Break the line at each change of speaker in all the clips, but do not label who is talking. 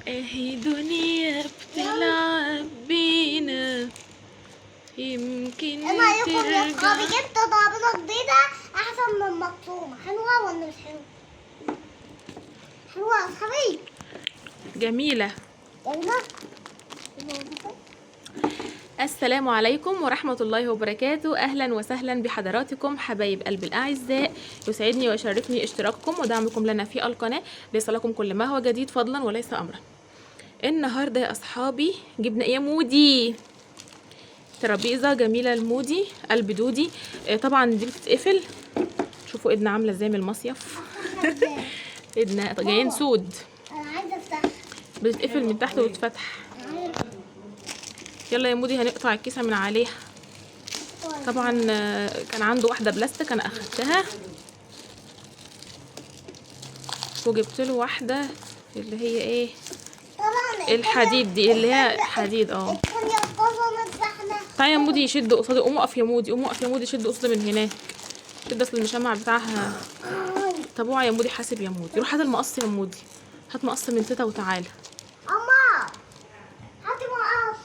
اهي دنيا بتلعب بينا، يمكن
ايه رايكم يا
ترجع.
اصحابي؟ جبت ترابيزة جديدة احسن من مقطومه. حلوة ولا مش حلوة؟ حلوة يا اصحابي.
جميلة.
يلا.
السلام عليكم ورحمة الله وبركاته. أهلا وسهلا بحضراتكم حبايب قلب الأعزاء. يسعدني ويشرفني اشتراككم ودعمكم لنا في القناة ليصلكم كل ما هو جديد فضلا وليس أمرا. النهاردة يا أصحابي جبنا يا مودي ترابيزة جميلة لمودي قلب دودي. طبعا دي بتتقفل. شوفوا ايدنا عاملة ازاي من المصيف. ايدنا جايين سود.
انا عايزه افتح.
بتتقفل من تحت وتتفتح. يلا يا مودي هنقطع الكيسة من عليها. طبعا كان عنده واحدة بلاستيك انا اخدتها وجبت له واحدة اللي هي ايه
طبعا
الحديد دي اللي هي حديد.
الدنيا اتقسمت فاحنا
تعالى يا مودي شد قصادي. قوم اقف يا مودي، قوم اقف يا مودي، شد قصادي من هناك. شد اصل المشمع بتاعها. طب اوعى يا مودي، حاسب يا مودي. روح هات المقص يا مودي، هات مقص من تيتا وتعالى.
اما هاتي مقص.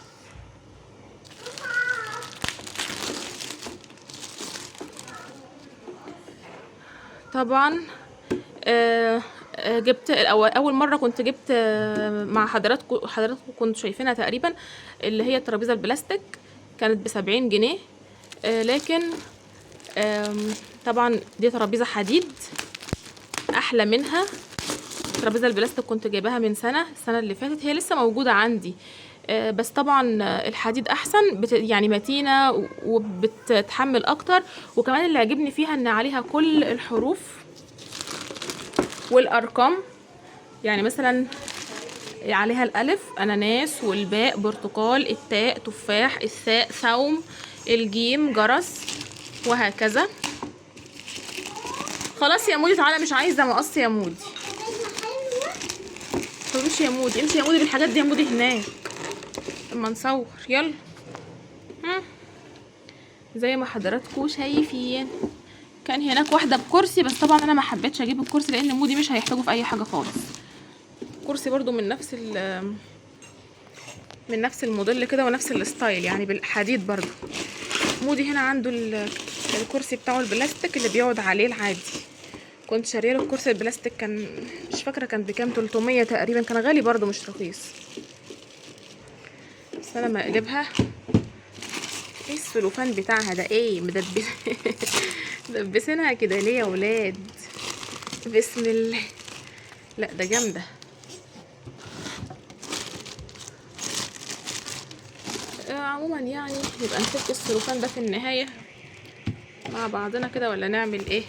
طبعا جبت اول مرة كنت جبت مع حضراتكم كنتوا شايفينها تقريبا، اللي هي الترابيزة البلاستيك كانت ب70 جنيه. لكن طبعا دي ترابيزة حديد احلى منها. الترابيزة البلاستيك كنت جايباها من سنة، السنة اللي فاتت، هي لسه موجودة عندي. بس طبعا الحديد احسن، يعني متينة وبتتحمل اكتر. وكمان اللي عجبني فيها ان عليها كل الحروف والارقام، يعني مثلا عليها الالف اناناس، والباء برتقال، التاء تفاح، الثاء ثوم، الجيم جرس، وهكذا. خلاص يا مودي تعالى، مش عايزه مقص يا مودي. طب امشي يا مودي، امشي يا مودي بالحاجات دي يا مودي هناك اما نصور. يلا. زي ما حضراتكم شايفين كان هناك واحدة بكرسي، بس طبعا انا ما حبيتش اجيب الكرسي لان مودي مش هيحتاجه في اي حاجة خالص. كرسي برضو من نفس الموديل كده ونفس ال style، يعني بالحديد برضو. مودي هنا عنده الكرسي بتاعه البلاستيك اللي بيقعد عليه العادي. كنت شاريه له الكرسي البلاستيك، كان مش فاكره كان بكام، 300 تقريبا، كان غالي برضو مش رخيص. بس انا ما اقلبها. ايه السلوفان بتاعها ده؟ ايه مدبسينها كده ليه يا ولاد؟ بسم الله. لا ده جامدة. عموما يبقى نفك السلوفان ده في النهاية مع بعضنا كده، ولا نعمل ايه؟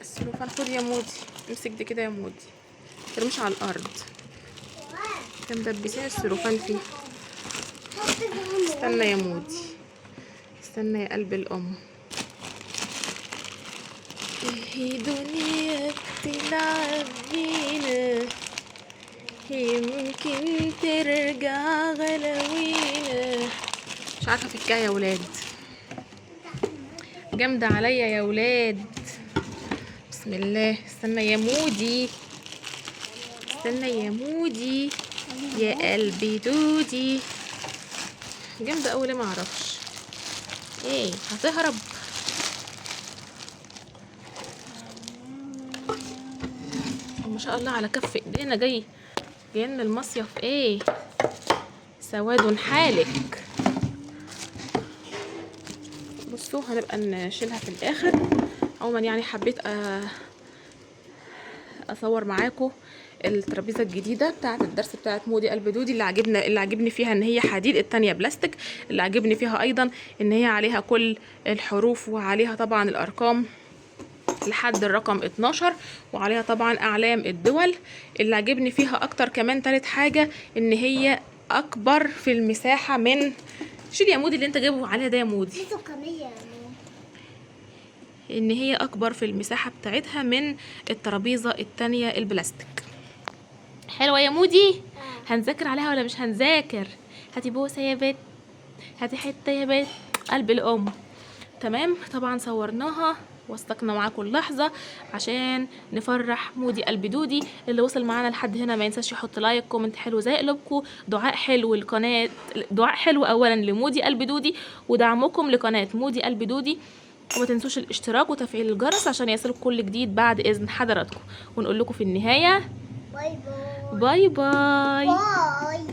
السلوفان خد يا مودي، امسك دي كده يا مودي، ترميش على الارض. ده مدبسين السلوفان فيه. استنى يا مودي، استنى يا قلب الام. ايه دنيا بتلعب بينا، يمكن ترجع غلاوينا. مش عارفه افكها يا ولاد، جامدة عليا يا ولاد. بسم الله. استنى يا مودي، استنى يا مودي، يا قلبي دودي. جامدة قوي ليه ما اعرفش. ايه هتهرب؟ ما شاء الله على كف ايدينا، جاي من المصيف. ايه سواد حالك. بصوا هنبقى نشيلها في الاخر. عموما حبيت اصور معاكم الترابيزة الجديدة بتاعه الدرس بتاعه مودي قلب دودي. اللي عجبني فيها ان هي حديد، التانية بلاستيك. اللي عجبني فيها ايضا ان هي عليها كل الحروف وعليها طبعا الارقام لحد الرقم 12، وعليها طبعا اعلام الدول. اللي عجبني فيها اكتر كمان تالت حاجة ان هي اكبر في المساحة من شيل يا مودي اللي انت جايبه عليها ده يا مودي.
دي سكريه يا مودي.
ان هي اكبر في المساحة بتاعتها من الترابيزة التانية البلاستيك. حلوة يا مودي؟ هنذاكر عليها ولا مش هنذاكر؟ هاتي بوسه يا بت، هاتي حتة يا بت، قلب الام. تمام. طبعا صورناها وثقنا معاكم اللحظة عشان نفرح مودي قلب دودي. اللي وصل معانا لحد هنا ما ينساش يحط like، comment حلو زي قلوبكم، دعاء حلو لقناه، دعاء حلو اولا لمودي قلب دودي، ودعمكم لقناه مودي قلب دودي، وما تنسوش الاشتراك وتفعيل الجرس عشان يصلكم كل جديد بعد اذن حضراتكم. ونقول لكم في النهاية
bye bye.
bye bye.
bye.